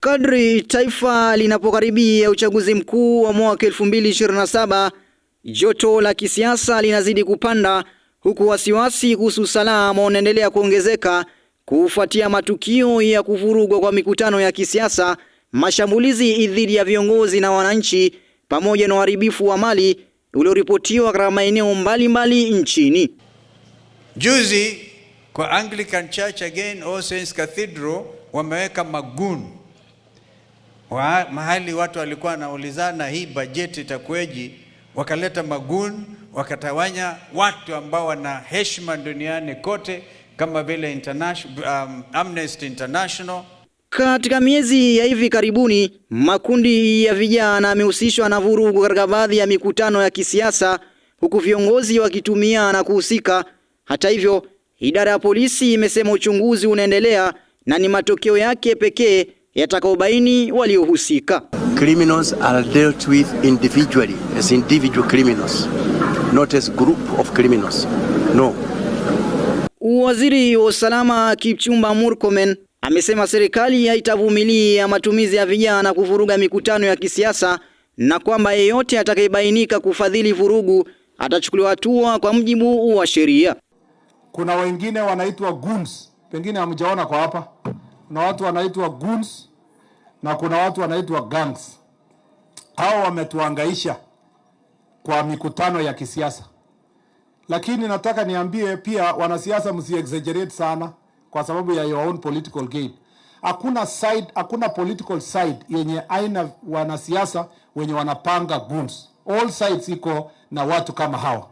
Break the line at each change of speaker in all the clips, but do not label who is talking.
Kadri taifa linapokaribia uchaguzi mkuu wa mwaka 2027, joto la kisiasa linazidi kupanda huku wasiwasi kuhusu usalama unaendelea kuongezeka kufuatia matukio ya kuvurugwa kwa mikutano ya kisiasa, mashambulizi dhidi ya viongozi na wananchi, pamoja na uharibifu wa mali ulioripotiwa katika maeneo mbalimbali nchini.
Juzi kwa Anglican Church again, All Saints Cathedral wameweka magoons mahali watu walikuwa wanaulizana hii bajeti itakuweje, wakaleta magoons wakatawanya watu ambao wana heshima duniani kote kama vile Amnesty International.
Katika miezi ya hivi karibuni, makundi ya vijana yamehusishwa na vurugu katika baadhi ya mikutano ya kisiasa, huku viongozi wakitumia na kuhusika. Hata hivyo, idara ya polisi imesema uchunguzi unaendelea na ni matokeo yake pekee yatakayobaini waliohusika.
Criminals are dealt with individually as individual criminals, not as group of criminals. No.
Waziri wa usalama Kipchumba Murkomen amesema serikali haitavumilia matumizi ya vijana kuvuruga mikutano ya kisiasa na kwamba yeyote atakayebainika kufadhili vurugu atachukuliwa hatua kwa mujibu wa sheria.
Kuna wengine wanaitwa goons, pengine hamjaona kwa hapa. Kuna watu wanaitwa goons na kuna watu wanaitwa gangs. Hao wametuangaisha kwa mikutano ya kisiasa, lakini nataka niambie pia wanasiasa, msi exaggerate sana kwa sababu ya your own political gain. Hakuna side, hakuna political side yenye aina wanasiasa wenye wanapanga goons. All sides iko na watu kama hawa.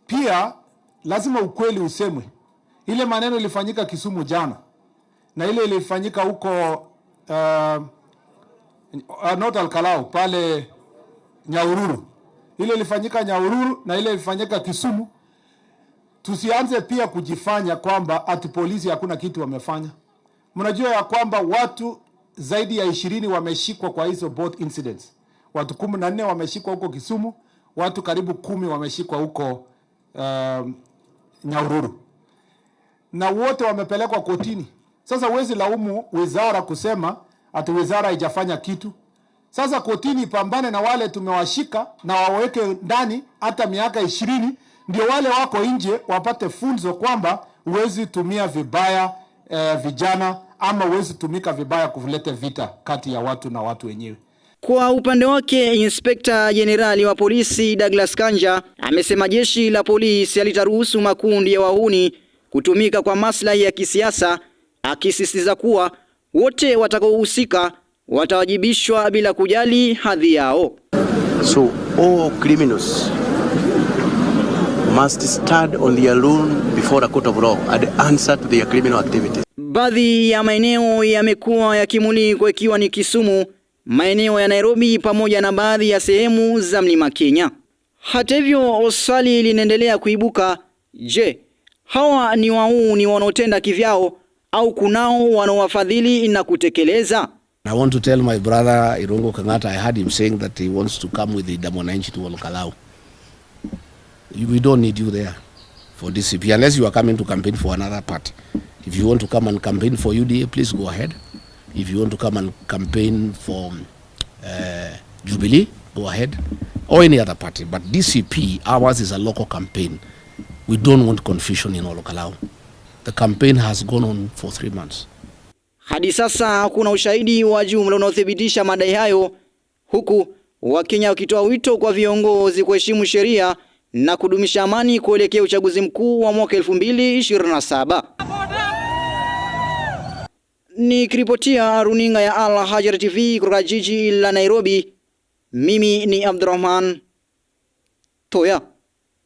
Pia lazima ukweli usemwe. Ile maneno ilifanyika Kisumu jana na ile ilifanyika huko not Ol Kalou pale Nyahururu, ile ilifanyika Nyahururu na ile ilifanyika Kisumu. Tusianze pia kujifanya kwamba ati polisi hakuna kitu wamefanya. Mnajua ya kwamba watu zaidi ya 20 wameshikwa kwa hizo both incidents. Watu 14 wameshikwa huko Kisumu, watu karibu 10 wameshikwa huko Nyahururu na wote wamepelekwa kotini. Sasa huwezi laumu wizara kusema ati wizara haijafanya kitu. Sasa kotini ipambane na wale tumewashika na waweke ndani hata miaka 20, ndio wale wako nje wapate funzo kwamba huwezi tumia vibaya vijana ama huwezi tumika vibaya kuleta vita kati ya watu na watu wenyewe.
Kwa upande wake, Inspekta Jenerali wa polisi Douglas Kanja amesema jeshi la polisi halitaruhusu makundi ya wahuni kutumika kwa maslahi ya kisiasa, akisisitiza kuwa wote watakaohusika watawajibishwa bila kujali hadhi yao.
So all criminals must stand on their own before a court of law and answer to their criminal activities.
Baadhi ya maeneo yamekuwa yakimulikwa ikiwa ni Kisumu, maeneo ya Nairobi pamoja na baadhi ya sehemu za Mlima Kenya. Hata hivyo, swali linaendelea kuibuka, je, hawa ni wahuni wanaotenda kivyao au kunao wanaowafadhili na kutekeleza?
I want to tell my brother Irungu Kang'ata, I heard him saying that he wants to come with the Mwananchi to Ol Kalou. We don't need you there for DCP unless you are coming to campaign for another party. If you want to come and campaign for UDA, please go ahead. If you want to come and campaign for Jubilee, go ahead, or any other party. But DCP, ours is a local campaign. We don't want confusion in Ol Kalou. The campaign has gone on for 3 months.
Hadi sasa hakuna ushahidi wa jumla unaothibitisha madai hayo, huku Wakenya wakitoa wito kwa viongozi kuheshimu sheria na kudumisha amani kuelekea uchaguzi mkuu wa mwaka 2027. Nikiripotia runinga ya Al Hajar TV kutoka jiji la Nairobi, mimi ni Abdurrahman Toya.